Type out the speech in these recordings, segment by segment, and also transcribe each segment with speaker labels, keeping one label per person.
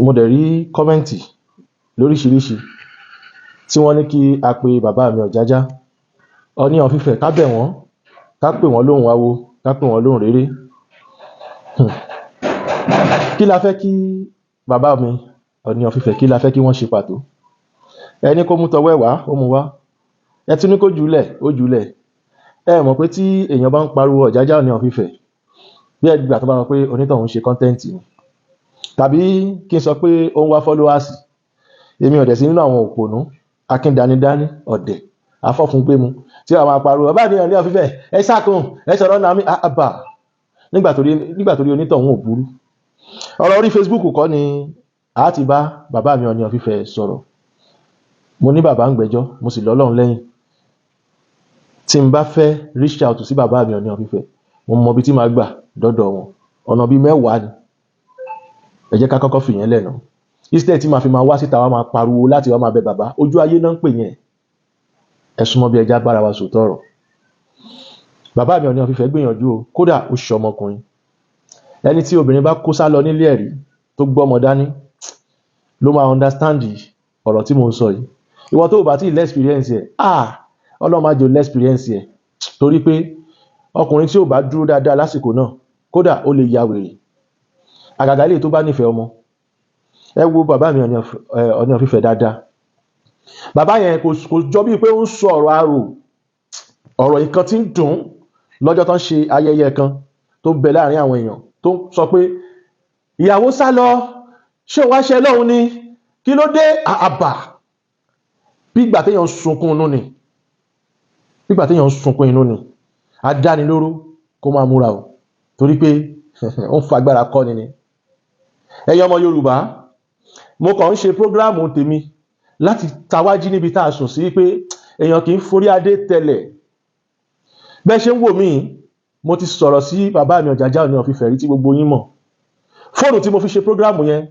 Speaker 1: Mo dẹ̀ rí comment lóríṣiríṣi tí wọ́n ní kí a pe bàbá mi Ọ̀jájá Ọọ̀ni of Ifẹ̀, ká bẹ̀ wọ́n, ká pè wọ́n lóhùn awo, ká pè wọ́n lóhùn réré. Kí la fẹ́ kí bàbá mi Ọọ̀ni of Ifẹ̀, kí la fẹ́ kí wọ́n ṣe pàtó? Ẹni kó mú tọwọ́ ẹ̀ wá, ó mú wá. Ẹ tún ní kó jùúlẹ̀, ó jùúlẹ̀. Ẹ mọ̀ pé tí èèyàn bá ń pariwo Ọ̀jájá Ọọ̀ni of Ifẹ̀, bí ẹgbà tó bá mọ̀ pé onítọ̀hún ń ṣe content ni, tàbí kí n sọ pé ó ń wá followers. Èmi ò dẹ̀ sí nínú àwọn òpònú akíndanidání ọ̀dẹ̀ afọ́fúngbẹ́mu tí àwọn máa pariwo bàbá mi Ọọ̀ni of Ifẹ̀, ẹ sákun, ẹ sọ̀rọ̀ náà mi àbà. Nígbà tó rí onítọ̀hún ò burú. Ọ̀rọ̀ orí Facebook kọ́ ni a ti bá bàbá mi Ọọ̀ni of Ifẹ̀ sọ̀rọ̀. Mo ní bàbá ń gbẹ́jọ́, mo sì lọ́lọ́run lẹ́yìn. Tí n bá fẹ́ reach out sí bàbá mi Ọọ̀ni of Ifẹ̀, mo mọ ibi tí màá gbà dọ́dọ̀ wọn. Ọ̀nà bíi 10 ni. Ẹ jẹ́ ká kọ́kọ́ fìyẹn lẹ̀ náà. Instead tí màá fi máa wá síta wá máa pariwo láti wá máa bẹ bàbá, ojú ayé náà ń pè yẹn. Ẹ súnmọ́ bí, ẹja bára wa sòótọ́ ọ̀rọ̀. Bàbá mi Ọọ̀ni of Ifẹ̀ gbìyànjú o, kódà ó ṣe ọmọkùnrin. Ẹni tí obìnrin bá kó sá lọ nílé ẹ̀rí tó gbọ́mọ dání ló máa understand ọ̀rọ̀ tí mò ń sọ yìí. Ìwọ tó o bá tí ì l'experience ẹ̀, ah, Ọlọ́run má jẹ́ o l'experience ẹ̀, torí pé ọkùnrin tí ò bá dúró dáadáa lásìkò náà, kódà ó lè ya wèrè, àgàgà ilé tó bá nífẹ̀ẹ́ ọmọ. Ẹ wo bàbá mi Ọọ̀ni of Ifẹ̀ dáadáa. Bàbá yẹn kò jọ bíi pé ó ń sọ ọ̀rọ̀ arò, ọ̀rọ̀ nǹkan tí ń dùn lọ́jọ́ tó ń ṣe ayẹyẹ kan tó ń bẹ láàrin àwọn èèyàn, tó ń sọ pé ìyàwó sá lọ, ṣé òun wá ṣe lọ́hùn ni, kí ló dé? Àbà, bí ìgbà téèyàn ń sunkún inú ni, bí ìgbà téèyàn ń sunkún inú ni. Adánilóró kó máa múra o, torí pé ó ń fagbára kọ́ni ni. Ẹ̀yin ọmọ Yorùbá, mo kàn ń ṣe program tèmi láti tawájí níbi tá a sùn sí pé èèyàn kì í forí adé tẹlẹ̀. Bẹ́ẹ̀ ṣe ń wò mí, mo ti sọ̀rọ̀ sí bàbá mi Ọ̀jájá Ọọ̀ni of Ifẹ̀ rí tí gbogbo yín mọ̀. Fóònù tí mo fi ṣe program yẹn,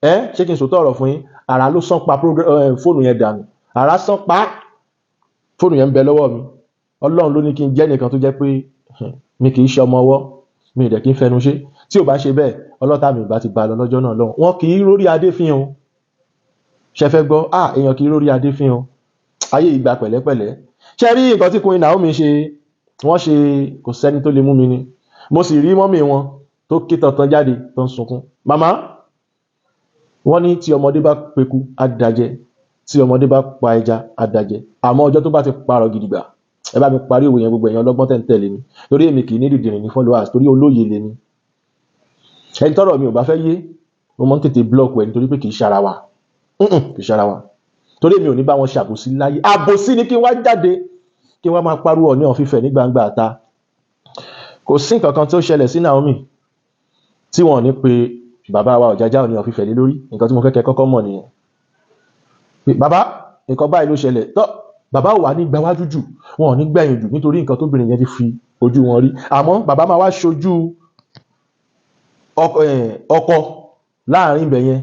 Speaker 1: ẹ ṣé kí n sòótọ́ ọ̀rọ̀ fún yín, àrà ló sán pa fóònù yẹn dànù. Àrà sán pa fóònù yẹn, ń bẹ lọ́wọ́ mi. Ọlọ́run ló ní kí n jẹ́ nìkan tó jẹ́ pé mi kì í ṣe ọmọ ọwọ́ mi ì dẹ̀ kí n fẹnu ṣe. Tí ò bá ṣe bẹ́ẹ̀, ọlọ́tà mi ìbá ti bá a lọ lọ́jọ́ náà lọ́hùn. Wọn kì í rórí adé fín o. Ṣe fẹ́ gbọ́? Ah, èèyàn kì í rórí adé fín o. Ayé ìgbà pẹ̀lẹ́pẹ̀lẹ́. Ṣe rí nǹkan tí Queen Naomi ṣe, wọ́n ṣe, kò sẹ́ni tó lè mú mi ni. Mo sì rí mummy wọn tó ké tantan jáde tó ń sunkún. Màmá wọ́n ní tí ọmọdé bá peku, á dajẹ, tí ọmọdé bá pa ẹja, á dajẹ, àmọ́ ọjọ́ tó bá ti parọ́ gidigba. Ẹ bá mi parí òwe yẹn, gbogbo ẹ̀yin ọlọ́gbọ́n tẹ̀ ń tẹ̀lé mi, torí èmi kì í ní dìdìrìn ní followers, torí olóye lèmi. Ẹni tọ́rọ̀ mi ò bá fẹ́ yé, mo máa ń tètè block ẹ, nítorí pé kì í ṣara wa. Kì í ṣara wa, torí èmi ò ní bá wọn ṣàbòsí láyé. Àbòsí ni kí n wá jáde kí n wá máa pariwo Ọọ̀ni of Ifẹ̀ ní gbangba àta. Kò sí nǹkan kan tó ṣẹlẹ̀ sí Naomi tí wọn ò ní pe bàbá wa Ọ̀jájá Ọọ̀ni of Ifẹ̀ lé lórí. Nǹkan tí mo fẹ́ kẹ́ kọ́kọ́ mọ̀ nìyẹn, pé bàbá, nǹkan báyìí ló ṣẹlẹ̀ tọ́. Bàbá ò wá ní gbáwájú jù, wọn ò ní gbẹ̀yìn jù, nítorí nǹkan tóbìnrin yẹn ti fi ojú wọn rí. Àmọ́ bàbá máa wá ṣojú ọkọ láàrin ibẹ̀ yẹn.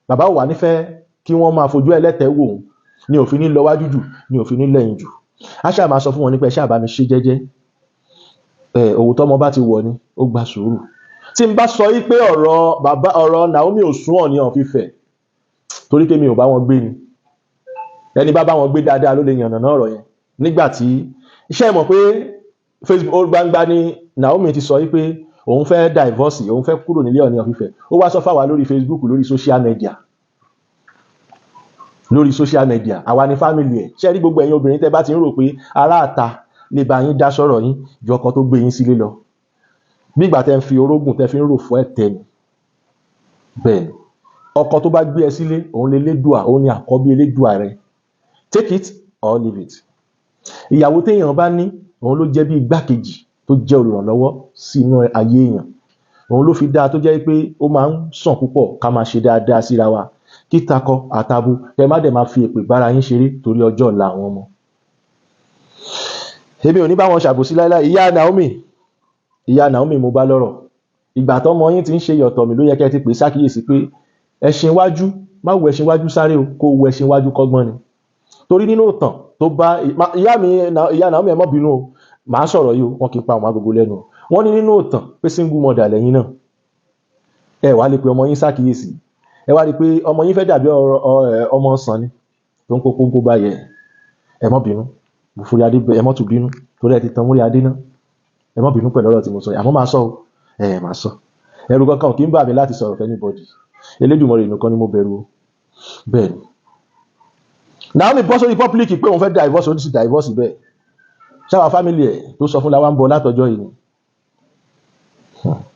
Speaker 1: Bàbá ò wá nífẹ̀ẹ́ kí wọ́n máa fojú ẹlẹ́tẹ̀ẹ́ wò ó ní òfin ní lọ wájú jù, ní òfin ní lẹ́yìn jù. Á ṣáà máa sọ fún wọn nípa ẹ ṣáà bá mi ṣe jẹ́jẹ́. Ẹ òwò tọ́mọ bá ti wọ̀ ni ó gba sùúrù. Tí n bá sọ yí pé ọ̀rọ̀ bàbá, ọ̀rọ̀ Naomi ò sún Ọọ̀ni of Ifẹ̀, torí pé mi ò bá wọn gbé ni. Ẹni bá bá wọn gbé dáadáa ló lè yànnàná ọ̀rọ̀ yẹn. Nígbà tí iṣẹ́ mọ̀ pé Facebook gbangba ni Naomi ti sọ yí pé òun fẹ́ divorce, òun fẹ́ kúrò nílé Ọọ̀ni of Ifẹ̀, ó wá sọ fáwa lórí Facebook, lórí social media, lórí social media. Àwa ni family ẹ̀. Ṣé rí gbogbo ẹ̀yin obìnrin tẹ́ bá ti ń rò pé aráàta lè bá yín dá sọ̀rọ̀ yín ju ọkọ tó gbé yín sílé lọ, bí ìgbà tẹ́ ń fi orógùn tẹ́ fi ń rò fún ẹ̀tẹ́ ni. Bẹ́ẹ̀ ni, ọkọ tó bá gbé ẹ sílé, òun lè lédùà, òun ni àkọ́bí elédùà rẹ. Take it or leave it. Ìyàwó téèyàn bá ní, òun ló jẹ́ bí igbákejì tó jẹ́ olùrànlọ́wọ́ sínú ayé èèyàn. Òun ló fi dáa tó jẹ́ pé ó máa ń sàn púpọ̀ ká máa ṣe dáadáa síra wa, kí takọ àtabo kẹ má dẹ̀ máa fi èpè bára yín ṣeré, torí ọjọ́ ọ̀la àwọn ọmọ. Èmi ò ní bá wọn ṣàbòsí láíláí. Ìyá Naomi, ìyá Naomi, mo bá lọ́rọ̀. Ìgbà tọ́mọ yín ti ń ṣe yọ̀tọ̀ mi ló yẹ kẹ́ ẹ ti pè sákìyèsí pé ẹṣin iwájú má wo ẹṣin iwájú sáré o, kó wo ẹṣin iwájú kọ́gbọ́n ni. Torí nínú ìtàn tó bá ìyá mi, ìyá Naomi, ẹ má bínú o, màá sọ̀rọ̀ yìí o. Wọn kì í pa àwọn agogo lẹ́nu o. Wọ́n ní nínú ìtàn pé single mother lẹ́yìn náà, ẹ wàá lè pe ọmọ yín sákìyèsí. Ẹ wá rí i pé ọmọ yín fẹ́ dàbí ọmọ ọsàn ni tó ń kó kóńkó báyẹn. Ẹ má bínú, mo forí adé, ẹ má tún bínú torí ẹ ti tan mórí adé náà. Ẹ má bínú pẹ̀lú ọ̀rọ̀ tí mo sọ yìí, àmọ́ máa sọ o, ẹ máa sọ. Ẹ̀rù kankan kì í bà mí láti sọ̀rọ̀ fún anybody. Elédùmarè nìkan ni mo bẹ̀rù o. Bẹ́ẹ̀ ni Naomi bọ́ sórí public pé òun fẹ́ divorce, ó sì divorce. Bẹ́ẹ̀ ṣáwa family ẹ̀ tó sọ fún la wá ń bọ̀ látọjọ́ yìí ni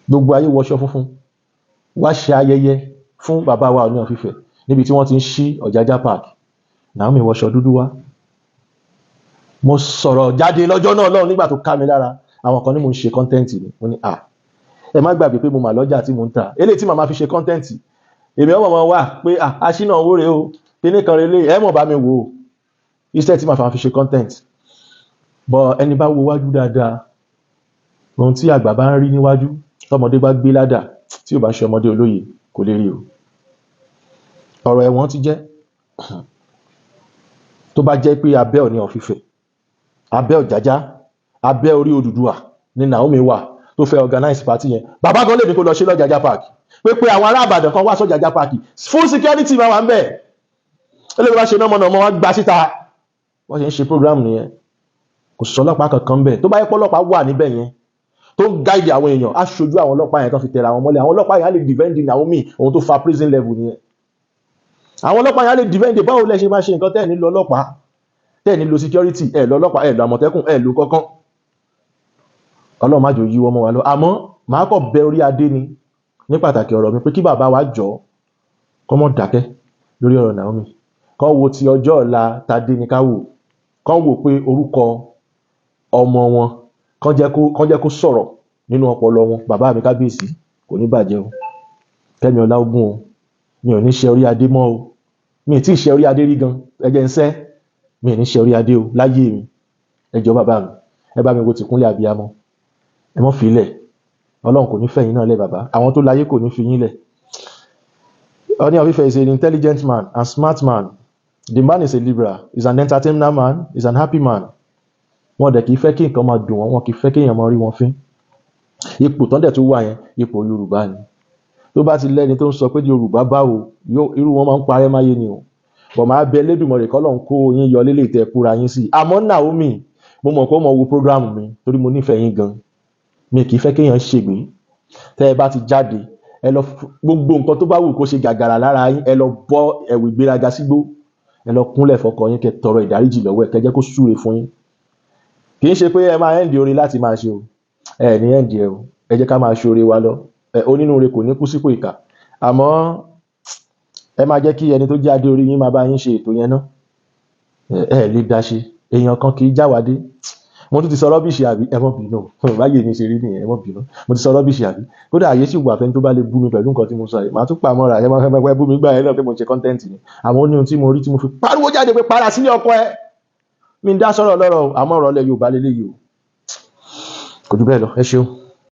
Speaker 1: gbogbo ayé wọṣọ funfun wá ṣe ayẹyẹ fún bàbá wa Ọọ̀ni of Ifẹ̀ níbi tí wọ́n ti ń ṣí Ọ̀jájá Park. Naomi wọṣọ dúdú wá. Mo sọ̀rọ̀ jáde lọ́jọ́ náà lọ́hùn nígbà tó ká mi lára. Àwọn kan ní mo ń ṣe content ni. Mo ní, à, ẹ má gbàgbé pé mo mà lọ́jà tí mo ń tà. Eléyìí tí màmá fi ṣe content, èmi ọmọ wọn wà pé, à, aṣínà owó rèé o, kíní kan relé, ẹ mọ̀ bá mi wò ó, iṣẹ́ tí màá fi ṣe content. Bọ̀ ẹni bá wo wájú dáadáa, ohun tí àgbà bá ń rí níwájú, tọmọdé bá gbé ládà, tí ò bá ṣe ọmọdé olóye, kò lè rí o. Ọ̀rọ̀ ẹ̀wọ̀n ti jẹ́ tó bá jẹ́ pé abẹ́ Ọọ̀ni of Ifẹ̀, abẹ́ Ọ̀jájá, abẹ́ orí Odùduwà ni Naomi wà tó fẹ́ organize party yẹn, bàbá gan lè ní kó lọ ṣe lọ́jàjá Park, pé àwọn ará Ìbàdàn kan wá sọ́jàjá Park, full security máa wà ń bẹ̀. Ó lè bá ṣe náà mọ̀nà wá gba síta. Wọ́n ṣe ń ṣe program nìyẹn, kò sọ ọlọ́pàá kankan bẹ̀. Tó bá yẹ pé ọlọ́pàá wà níbẹ̀ yẹn tó ń guide àwọn èèyàn, á ṣojú àwọn ọlọ́pàá yẹn tó fi tẹ̀ra àwọn mọ́lẹ̀. Àwọn ọlọ́pàá yẹn á lè defend Naomi. Ohun tó fa prison level nìyẹn. Àwọn ọlọ́pàá yẹn á lè defend. Báwo lẹ ṣe máa ṣe nǹkan tẹ́ ẹ̀ nílò ọlọ́pàá, tẹ́ ẹ̀ nílò security, ẹ̀ lọ ọlọ́pàá, ẹ̀ lọ Àmọ̀tẹ́kùn, ẹ̀ lọ kankan? Ọlọ́run má jò yíwọ́ mọ́ wa lọ. Àmọ́ màá kọ̀ bẹ orí adé ni ní pàtàkì ọ̀rọ̀ mi pé kí bàbá wa jọ kọ́ mọ́ dákẹ́ lórí ọ̀rọ̀ Naomi, kọ́ wo ti ọjọ́ ọ̀la tadé ní ká wò, kọ́ wò pé orúkọ ọmọ wọn, kán jẹ́ kó sọ̀rọ̀ nínú ọpọlọ wọn. Bàbá mi kábíyèsí, kò ní bàjẹ́ o. Kẹ́mi Ọláògùn o, mi ò ní ṣe orí adé mọ́ o. Mi ì tí ì ṣe orí adé rí gan. Ẹ jẹ́ ń sẹ́ mi ì ní ṣe orí adé o láyé mi. Ẹ jọ̀ọ́ bàbá mi, ẹ bá mi wo tìkúnlẹ̀ abiyamọ, ẹ mọ́ fi lẹ̀. Ọlọ́run kò ní fẹ̀yìn náà lẹ̀, bàbá. Àwọn tó láyé kò ní fi yín lẹ̀. Ọọ̀ni of Ife is an intelligent man and smart man. The man is a liberal, is an entertainer man, is an happy man. Wọn dẹ̀ kì í fẹ́ kí nǹkan máa dùn wọ́n, wọn kì í fẹ́ kí èèyàn máa rí wọn fín. Ipò tán dẹ̀ tó wà yẹn, ipò Yorùbá ni. Tó bá ti lẹ́ni tó ń sọ pé Yorùbá báwo, irú wọn máa ń parẹ́ máyé ni o. Bọ̀ máa bẹ Elédùmarè kọ́lọ́run kó yín yọ lélẹ̀ tẹ́ kúra yín sí. Àmọ́ Naomi, mo mọ̀ pé ó mọ̀ wo program mi torí mo nífẹ̀ẹ́ yín gan. Mi kì í fẹ́ kéèyàn ṣègbè. Tẹ́ ẹ bá ti jáde, ẹ lọ gbogbo nǹkan tó bá wù kó ṣe gàgàrà lára yín, ẹ lọ bọ́ ẹ̀wù ìgbéraga sígbó, ẹ lọ kúnlẹ̀ fọkọ yín, kẹ́ tọrọ ìdáríjì lọ́wọ́ ẹ̀, kẹ́ jẹ́ kó súre fún yín. Kì í ṣe pé ẹ máa end orin láti máa ṣe o. Ẹ ní end ẹ o. Ẹ jẹ́ ká máa ṣe oore wa lọ. Ẹ onínúure kò ní kú sípò ìkà. Àmọ́ ẹ máa jẹ́ kí ẹni tó jẹ́ adé orí yín máa bá yín ṣe ètò yẹn ná. Ẹ lè dá ṣe. Èèyàn kan kì í jáwádé. Mo tún ti sọ rubbish àbí? Ẹ mọ́ bínú, báyìí mi ṣe rí nìyẹn, ẹ mọ́ bínú. Mo ti sọ rubbish àbí? Kódà àyè sì wà fẹ́ni tó bá lè bú mi pẹ̀lú nǹkan tí mo sọ yìí, màá tún pa mọ́ra. Ẹ máa fẹ́ bú mi gbà yẹn náà pé mo ṣe content ni. Àwọn ó ní ohun tí mo rí tí mo fi pariwo jáde pé para sílé ọkọ ẹ. Mi ń dá sọ̀rọ̀ lọ́rọ̀ o, àmọ́ ọ̀rọ̀ ilẹ̀ Yorùbá lélẹ́yìí o. Kò jù bẹ́ẹ̀ lọ. Ẹ ṣeun.